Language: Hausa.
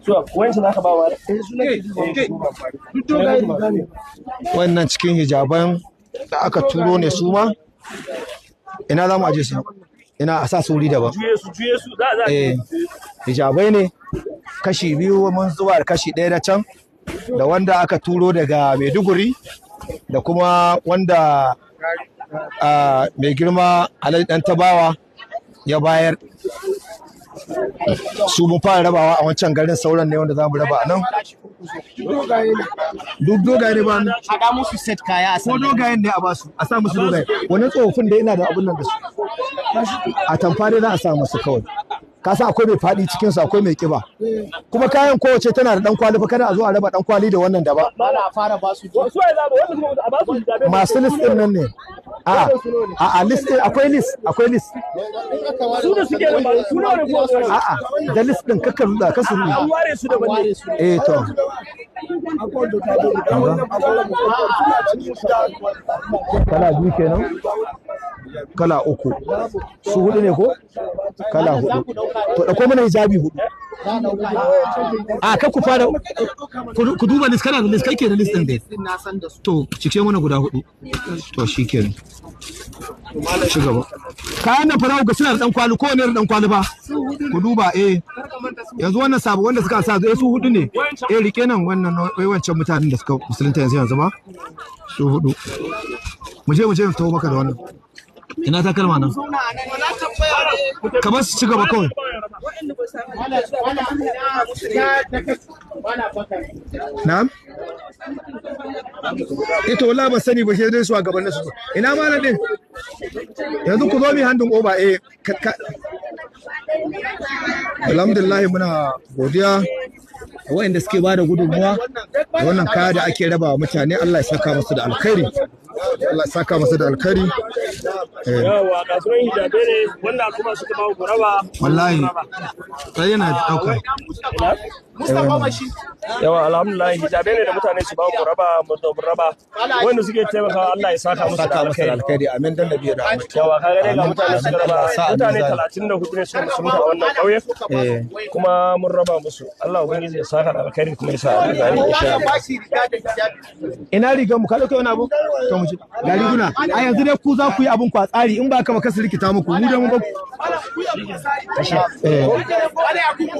Zuwa wancan za ka ba wa? Wannan cikin hijaban da aka turo ne su ma. Ina za mu aje su? Ina a sa su wuri daban. Juye su, juye su, za Eh, hijabai ne kashi biyu, mun zuwa da kashi ɗaya na can, da wanda aka turo daga Maiduguri da kuma wanda mai girma Alhaji Dan Tabawa ya bayar. Su mun fara rabawa a wancan garin, sauran ne wanda za mu raba a nan. Duk dogaye ne ba? Haɗa musu set kaya a ko sallame. Dogayen ne a basu, a sa musu dogaye. Wannan tsofaffin da ina da abun nan da su a tamfa dai za a sa musu kawai. Ka san akwai mai faɗi cikin su, akwai mai kiba. Kuma kayan kowace tana da dan kwali fa, kada a zo a raba dan kwali da wannan da ba. Mala, a fara basu. Su ai za ba wanda kuma a ba su hijabai. Masu list din nan ne. A list din akwai list, akwai list. Su da suke da ba su nawa ne ko su? A da list din kakka ruda kasu An ruda. ware su daban ne. Eh to. Kala biyu kenan, kala uku, su hudu ne ko kala hudu. To, dauko mana hijabi hudu. A kan ku fara, ku duba list. Kana da list? Kai ke da list din dai. Na san da su. To, cike mana guda hudu. To shikenan, ci gaba. Kayan nan fara ga suna da dan kwali, ko ne da dan kwali ba ku duba. Eh, yanzu wannan sabo wanda suka sa, eh, su hudu ne. Eh, rike nan wannan, wai wancan mutanen da suka musulunta yanzu yanzu ma su hudu. Mu je mu tawo maka da wannan. Ina takalma nan? Ka bar su ci gaba kawai. Na'am. Eh to, wallahi ban sani ba, sai dai su a gaban su. Ina malam din? Yanzu ku zo mi handin oba. Eh, alhamdulillah, muna godiya da waɗanda suke bada gudunmuwa da wannan kaya da ake raba wa mutane. Allah ya saka musu da alkhairi, Allah ya saka musu da alkhairi. Eh, Yawa, ga sunan hijabai ne wanda kuma suka ba ku raba. Wallahi sai yana dauka. Ina? Mustapha Mashi. Yawa, alhamdulillah, hijabai ne da mutane su ba mu raba, mu zo mu raba. Wanda suke taimakawa, Allah ya saka musu da saka musu da alkhairi. Alkhairi, amin, dan nabi da amin. Yawa, kaga dai ga mutane suka raba. Allah sa a Mutane mizani. 34 ne suka musulunta a wannan ƙauye. Eh. Kuma mun raba musu. Allah ubangiji ya saka da alkhairi kuma ya sa a mizani, insha Allah. Bashi riga da hijabi. Ina rigar mu? Ka dauke wani abu? To mu ci ga riguna. A yanzu dai ku za ku yi abun ku a tsari, in ba ka ba kasu rikita muku. Mu da mun ba. Mala, ku yi abu. Eh. Mala, Yakubu.